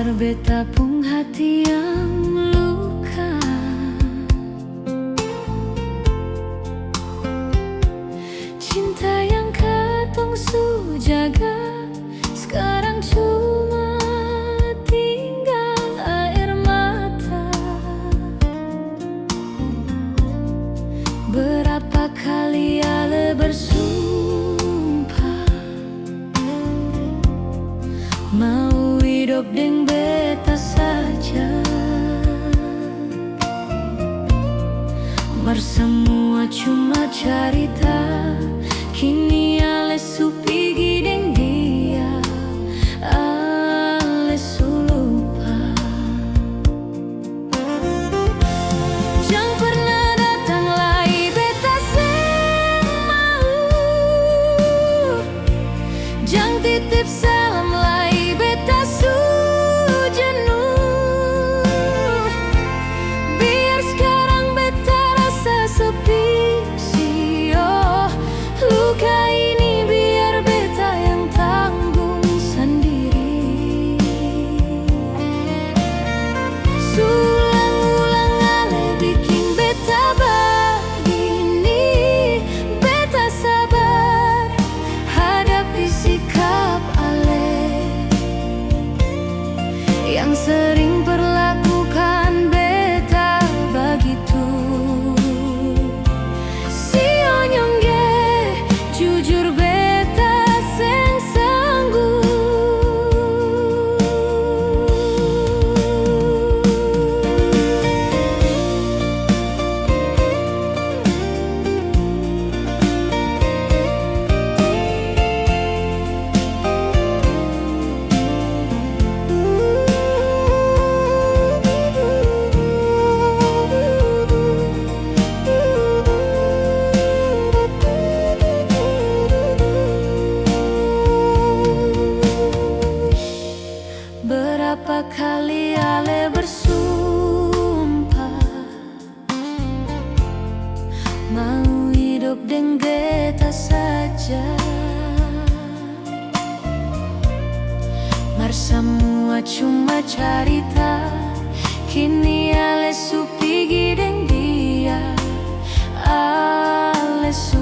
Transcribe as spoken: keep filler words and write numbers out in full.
Beta pung hati yang luka. Cinta yang katong su jaga, skarang cuma tinggal aer mata. Berapa kali ale bersumpah, mau hidop deng beta saja. Mar samua cuma carita, kini ale su pigi deng dia, ale su lupa. Jang pernah datang lai, beta seng mau. Jang titip salam lai, beta su jenuh. Biar skarang beta rasa sepi, sio. Luka ini biar beta yang tanggung sandiri. Su ulang-ulang ale biking beta bagini, beta sabar hadapi sikap ale yang sering perlakukan beta bagitu. Sio nyong ge, jujur beta seng sanggup. Berapa kali ale bersumpah, mau hidop deng beta saja. Mar samua cuma carita, kini ale su pigi deng dia, ale su